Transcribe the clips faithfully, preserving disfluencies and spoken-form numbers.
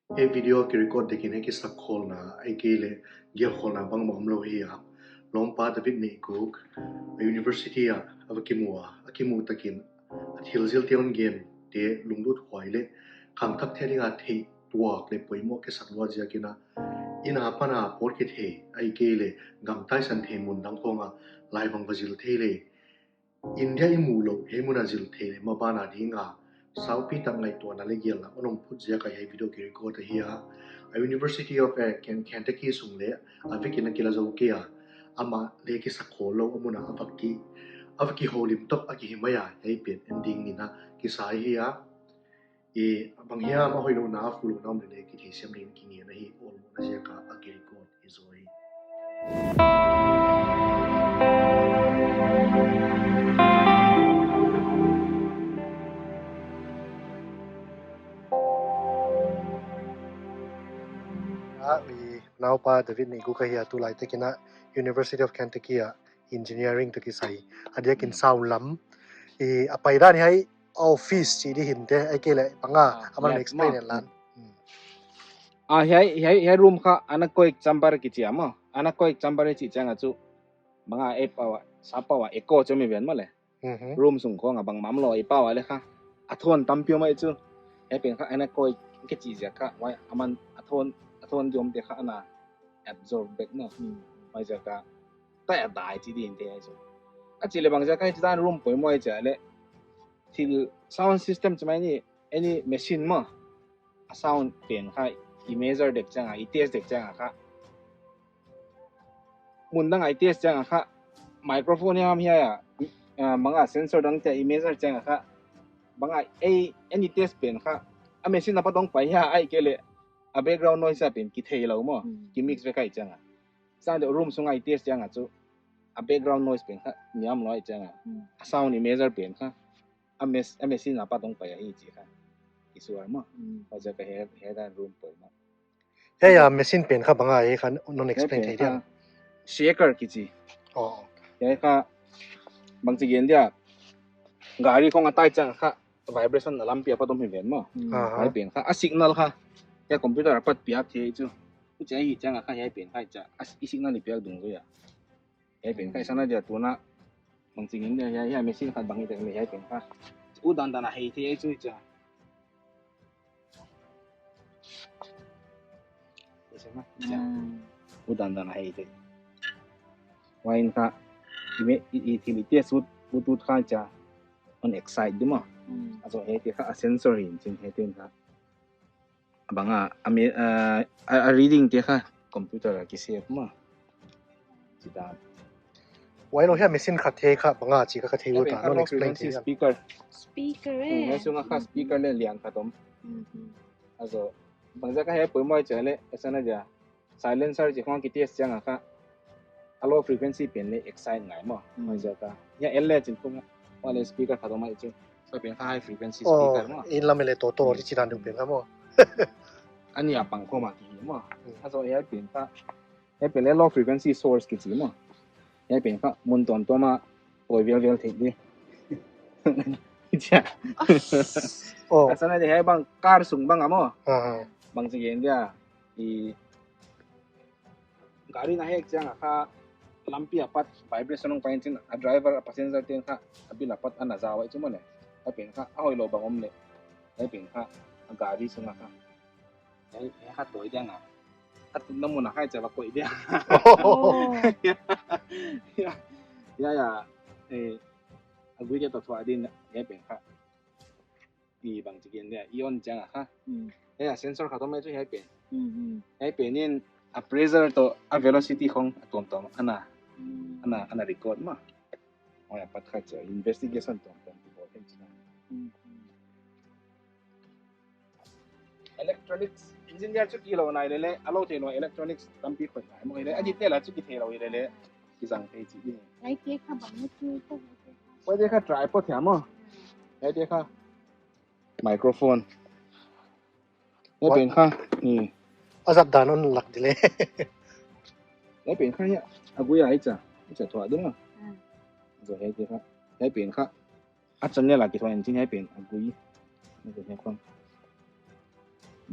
Hiai video kirecord dek in hiai kisakkhawlna, ahihkeileh gelhkhawlna bangmah omlou hi a. Lawmpa David Neihguk, a university ah a va kimu a, a kimuh takin a thil zilte hon gente lunglut huai leh khangthakte ading a theih tuak leh poimoh kisak luat ziakin a, inn apan a pawt kithei, ahihkeileh gam taisan thei mun dang khawng ah laibang va zil thei lei. India i muh louh hiai mun a zil thei leh maban a ding a saupi tak ngaihtuahna leh gelna hon om phot ziak a hiai video kirecord ahi a. A University of, eh, Ken-, Kentucky sung leh a vekin a kila zou kei a, amah leh kisakkhawllou a mun a a va ki, a va kihoulim tou a kihi mai a, hiai pen en ding in a kisa hi a. I, banghiam a hoihlouhna, a phulouhna om leh leh kitheisiam ding in kingen ahi, awlmohna ziak a a kirecord hi zaw hi. A, i, Lawmpa David Neihguk ahi a, tulai takin a University of Kentucky ah engineering toh kisai. A diakin sound lam. I, a paidan hiai office chih di hinte, ahihkeileh bang a, ah, aman lab explain maw. En lan. Hmm. Ah, hiai, hiai, hiai room kha anechoic chamber kichi a maw. Anechoic chamber chih chiang a chu bang a, eh, power, sa power echo chu mi ven maw leh. Mhm. Room sung khawng a bangmah omlou, eh, power leh kha. A tone tampi om ahi chu. Hiai pen kha anechoic kichi ziak kha, huai aman a tone, a tone diom te kha ana absorb back maw. Hmm. Huai ziak a tai a dai chih ding te ahi chu. A chih leh bang ziak a hichidan room poimoh ahi chia leh, thil sound system chu mai ni, any machine maw, a sound pen kha i measure dek chiang a, i test dek chiang a kha, mun dang a i test chiang a kha, microphone hiam hiai a, ah, bang a sensor dang te i measure chiang a kha, bang a, eh, any test pen kha a machine apat hong pai hia, ahihkeileh a background noise a pen kitheilou maw. Hmm. Kimix vek ahi chiang a. Sa de room sung a i test chiang a chu a background noise pen kha niam lou ahi chiang a. Hmm. A sound i measure pen kha a mes-, a machine apat hong pai ahi chih kha kisual maw. Hmm. Huai ziak a hiai, hiai dan room poimoh. Hiai a machine pen kha bang a, hiai kha non explain thei diam. Hiai pen kha shaker kichi. Oh. Hiai kha bangchi gen dia, gari khawng a tai chiang kha vibration a lampi apat om hi ven maw. Hmm. Aha. Hiai pen kha a signal kha, hiai computer apat piak thei chu. Huchi ahi chiang a kha hiai pen kha i chia, a s-, i signal i piak dungzui a. Hiai pen kha i sa na dia tuna bangchi gen dia hiai, hiai machine kha bang hi tek leh hiai pen kha. U dandan a hei thei chu i chia. Ese ma, i chia. Hmm. U dandan a hei thei. Huai in kha i me-, i, i thil i test ut, ut, ut kha i chia hon excite di maw. Hmm. A zaw hiaite kha a sensor in chin hiaite kha. Bang a, a mi, ah, a, a reading te kha computer a kisave maw. Chidan. Huai lou hiai machine khat te kha bang a chih kha ka thei ut a, non explain thei diam. Speaker. Speaker, eh. Hmm, hiai sung a kha speaker leh lian khat om. Mhm. A zaw, bang ziak a hiai poimoh chia leh, i sa na dia silencer chih khawng ki test chiang a kha a low frequency pen leh excite ngai maw. Hmm. Huai ziak a. Hiai L leh chin kum, huai leh speaker khat om ahi chu. Sa pen kha high frequency speaker maw. Oh, in lam leh toto, hmm, chidan deuh pen kha maw. A nih a pang khawm a kihi maw. Hmm. A zaw hiai pen kha, hiai pen leh low frequency source kichi maw. Hiai pen kha mun tuamtuam a poi velvel thei di. Chia. Oh. A sa na dia hiai bang car sung bang a maw. Ah. Bangchi gen dia, i gari na hek chiang a kha lampi apat vibration hong pai in chin a driver a passenger te'n kha a bil apat ana zau ahi chu maw leh. Hiai pen kha a hoihlou bang om leh, hiai pen kha a gari sung a kha. Hiai, hiai kha toi diang a. A tunna mun a kha i chia va koih diang. Oh. Hiai, hiai, hiai, eh, a gui dia toh thuah din hiai pen kha. I bangchi gen dia, i on chiang a kha. Hmm. Hiai a sensor khat om ahi chu hiai pen. Hmm, hmm. Hiai pen in a pressure toh a velocity khawng a tuamtuam ana, hmm, ana, ana record maw. Huai apat kha chu investigation tuamtuam kibawl thei chu. Hmm, hmm. Electronics engineer chu kilou nai leh leh, a lou theilou electronics tampi khoih nai maw leh, a detail a chu kitheilou leh leh, kizang thei chih di. Huaite kha bang na chu, huaite kha tripod hia maw. Huaite kha microphone. Hiai pen kha, hmm. A zat dan hon lak di leh. Hiai pen kha hiai, a gui a i chia, i chia thuah di maw. Hmm. Zaw hiaite kha, hiai pen kha. A channel a kithuah in chin hiai pen a gui. Hiai pen hiai khawng.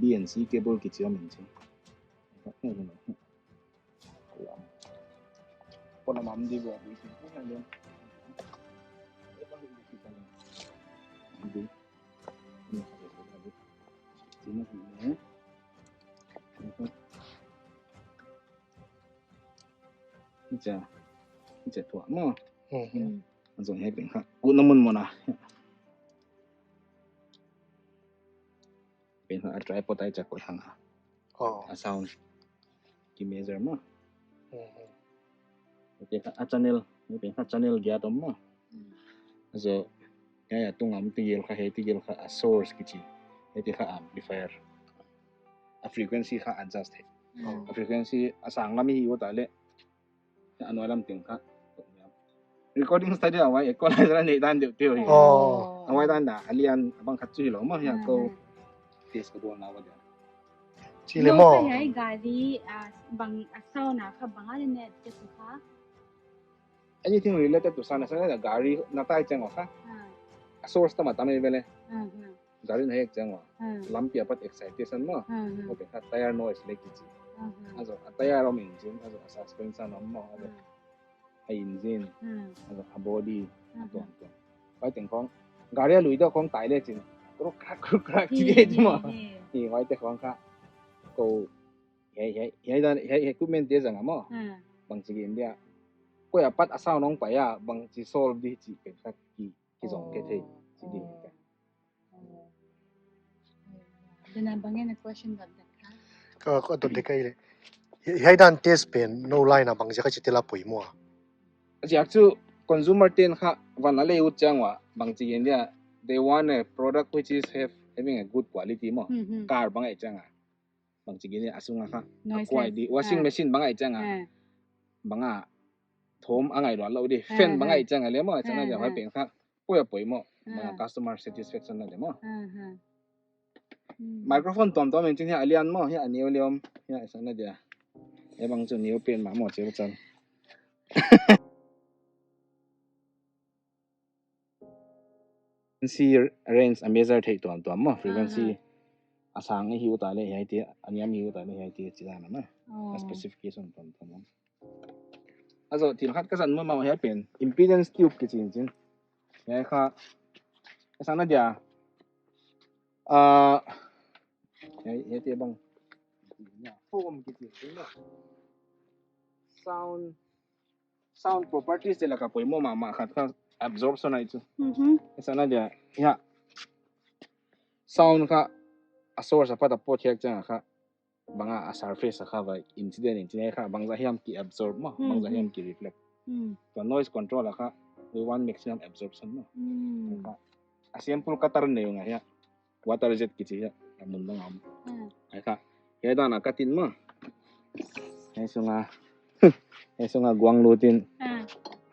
B N C cable kichi om in chin. Pona mam di bo. Di. Icha, icha tuak maw. Hmm. Hmm. Azong hiai pen kha. Ku na mun mona. Pen kha a tripod a icha koih hang a. Oh. A sound ki measure maw. Hmm. Pen kha a channel, pen kha channel giat om maw. Hmm. Azong, hiai a tung a om tegel kha, hiai tegel kha a source kichi. Hiai te kha amplifier. A frequency kha adjust hi. Hmm. A frequency a sang lam hi ut a leh. A nuai lam teng kha. Recording studio a huai equalizer a neih dan deuh deuh hi. Oh. A huai dan a lian a bang khat chu hilou maw hiai ko. Hmm. Test ka dawn a huai dia. Chi le maw. Hiai gari, ah, bang a sound a kha bang a le ne te kha. Anything related to sound, a sound a gari na tai chang kha. Ah. A source tam a tam e vele. Ah, ah. Gari na hek chang a. Ah. Lampi apat excitation maw. Ah, ah. Huai pen kha tire noise le kichi. Ah, ah. Azong a tire om engine, azong a suspension om maw. Azong. Ah. A engine, hmm, a body, hmm, a tuamtuam. Huai teng khong, gari a lui deuh khong tai le chin. Kruk krak, kruk krak, hi, chi hi, chi maw. Hi, hi. Hi, huai te khong kha. Ko, hiai, hiai, hiai dan, hiai, hiai equipment te zang a maw. Hmm. Bangchi gen dia. Koi apat a sound hong pai a, bangchi solve di chi pen kha ki, ki zong ke thei, chi di. Oh. Dena bang e na question dot dot kha. Ka, ka dot dot kha ile. Hi-, hiai dan test pen nou lai in a bangziak a chi tel a poimoh a. Ziak chu consumer ten kha van a le ut chang ua bangchi gen dia. They want a product which is have, having a good quality maw. Hmm, hmm. Car bang a i chang a. Bangchi gen dia a sung a kha. Noiseless. A kuai di. Washing, ah, machine bang a i chang a. Ah. Bang a thawm a ngaihluat lou di. Fan, ah, bang a, ah, i chang a le maw. A chang a, ah, dia huai, ah, pen kha. Poi a poimoh. Ah. Bang a customer satisfaction na dia maw. Ah, ah. Hmm. Microphone tuamtuam in chin hiai a lian maw, hiai a neu lian, hiai a san na dia. Hiai bang chu neu pen mah maw, cheu chan. Frequency range a measure thei tuamtuam maw, frequency. Ah, ah. A sang i hi ut a le hiai te, a niam i hi ut a le hiai te, chi dan a maw. Oh. A specification tuamtuam maw. Azong thil khat ka zang mahmah hiai pen impedance tube kichi in chin. Hiai kha, ka san na dia. Ah, hiai, hiai te bang. Foam kichi in chin. Sound, sound properties te lak a poimoh mahmah khat kha absorption ahi chu. Mhm. Ka san na dia. Hiai. Sound kha a source apat a pawt hiai chang a kha. Bang a, a surface a kha va incident in chin hiai kha bangzah hiam ki absorb maw, hmm, bangzah hiam, hmm, ki reflect. Hmm. Tua noise control a kha, we want maximum absorption maw. Hmm. Kha, a sample cutter nei ung a hiai. Water jet kichi hiai. A mun bang a om. Hmm. Hiai kha, hiai dan a cut in maw. Hiai sung a, hiai sung a guang lut in. Hmm.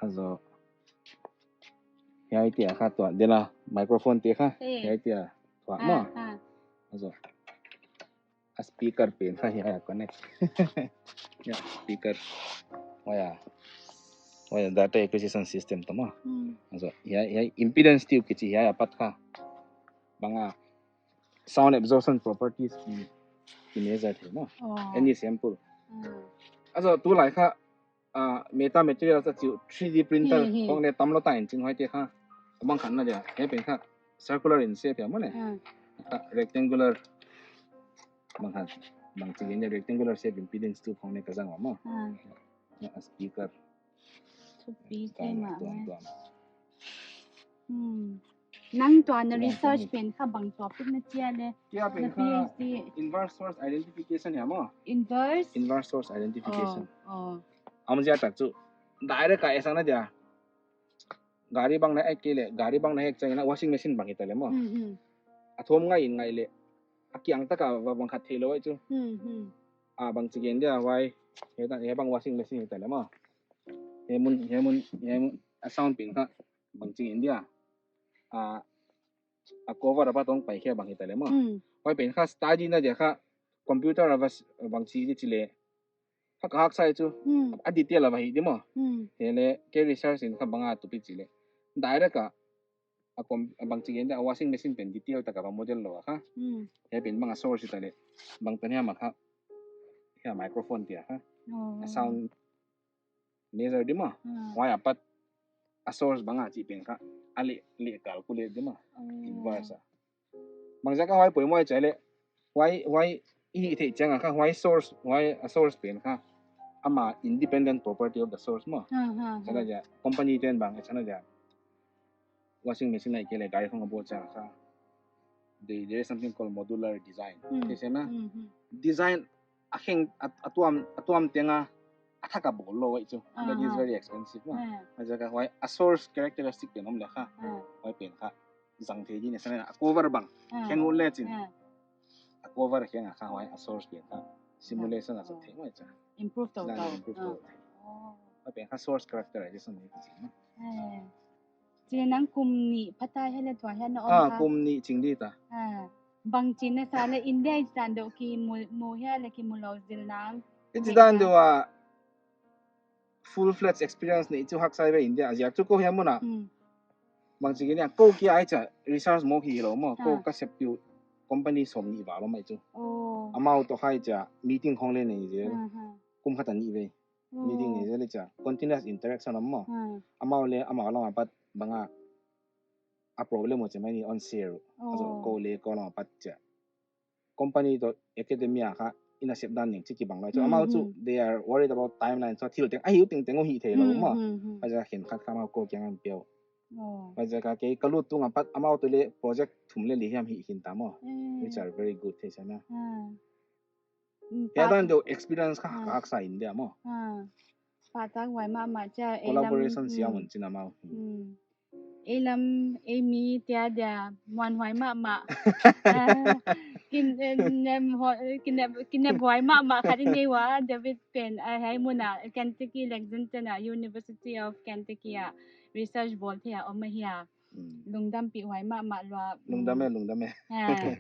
Azong. Hiai te a kha tuak, dena microphone te kha. Eh. Hiai te a tuak maw. Ah, ah. Azong. A speaker pen kha hiai a connect. Hiai speaker. Huai a. Huai a data acquisition system toh maw. Hmm. Azong, hiai, hiai impedance tube kichi hiai apat kha. Bang a sound absorption properties ki, ki measure thei maw. Oh. Any sample. Hmm. Azong, tulai kha ah, metamaterial sa chiu three D printer, hmm, hmm, khong le tam lou ta in chin huai te kha. Bang khat na dia, hiai pen kha circular in shape hia maw le. Hmm. Kha rectangular. Bang khat, bangchi gen dia rectangular shape impedance tube khong le ka zang ua maw. Hmm. Hiai a speaker. Thupi, tuan, thei mah tuan, maw. Tuan. Hmm. Nang tua na research pen kha bang topic na chia le? Kia pen kha PhD. Inverse source identification hia maw? Inverse? Inverse source identification. Oh, oh. Amzia tak chu. Direct a i san na dia. Gari bang na hek le, gari bang na hek chang in a washing machine bang hita le maw. Hmm, hmm. A thawm ngai in ngai le. A kiang tak a va bang khat theilou ahi chu. Hmm, hmm. A bangchi gen dia huai. Hiai ta, hiai bang washing machine hita le maw. Hiai mun, hiai mun, hiai mun. A sound pen kha. Bangchi gen dia. A, a cover apat hong pai khia bang hita le maw. Hmm. Huai pen kha study na dia kha computer a va s-, bangchi di chi le. Kha ka haksa ahi chu. Hmm. A detail a va hi di maw. Hmm. Hiai le ke research in kha bang a tupi chi le. Direct a a kom, a bangchi gen dia, a washing machine pen detail taka va model lou a kha. Hmm. Hiai pen bang a source i ta leh, bang tan hiam a kha. Hiai microphone te a kha. Oh. A sound measure di maw. Hmm. Huai apat a source bang a chih pen kha. A leh, leh calculate di maw. Oh. Inverse a. Bangziak a huai poimoh i chih leh, huai, huai i hih theih chiang a kha, huai source, huai a source pen kha, ama independent property of the source maw. Ha, ha, ha. Chana dia, company ten bang, chana dia, washing machine ahihkeileh gari khong a bawl chiang a kha, they, there is something called modular design. Hmm. Thei sem na? Hmm, hmm. Design a kheng, a, a tuam, a tuam teng a, a thak a bawl lou uh ahi chu. That is very expensive, no? Ah. Huaiziak a huai, a source characteristic pen om leh kha. Ah. Huai pen kha. Zang thei di ne sa na, a cover bang. Ah. Kheng ut leh chin. Ah. A cover kheng a kha huai, a source pen kha. Simulation a sa thei mai cha. Improve tou tou. Improve tou tou. Oh. Huai pen kha source characterization ni chin, no? Ah. Chi nang kum nih pha ta hiam leh tua hiam na om kha? Ah, kum nih ching di ta. Ah. Bangchi na sa leh India i chin dan deuh kimu, mu hiam leh kimu lou zil nang. I chin dan deuh a full-fledged experience neih chu haksa ve India a ziak chu kou hiam mun a. Hmm. Bangchi gen dia kou kia i chih research mawk hilou maw. Kou ka sep piu company sawmnih val om ahi chu. Oh. Amau toh khai chia meeting khong leh nei zel. Hmm, hmm. Kum khat a nih vei. Meeting ni zel i chia, continuous interaction om maw. Hmm. Amau leh amau lam apat bang a, a problem uh chia mai ni on share. Oh. Also, kou leh kou lam apat chia. Company toh academia kha, i na sep dan ning chih kibang lou. So, amau chu, they are worried about timeline. So, thil teng, a hih tengteng uh hih theilou maw. Hmm, hmm, hmm. Huaiziak a khenkhat kha amau kou kiang a pia uh. Oh. Huaiziak a kei ka lut tung apat amau toh leh project thum leh li hiam hih khin ta maw. Hmm. Which are very good, thei sa na. Hmm. Hiai dan deuh experience kha haksa India maw. Ah. Pahtakhuai mahmah chia, ei lam, collaboration siam un chin amau. Hmm. Ei lam, ei mi tia dia muanhuai mahmah. Ah, kin, eh, nem ho, eh, kinep, kinephuai mahmah khat i nei ua, David pen, ah, hiai mun a, Kentucky Lexington a, University of Kentucky a, research bawl thei a om ahi a. Hmm. Lungdampihhuai mahmah lua. Lungdam e, lungdam e. Ah.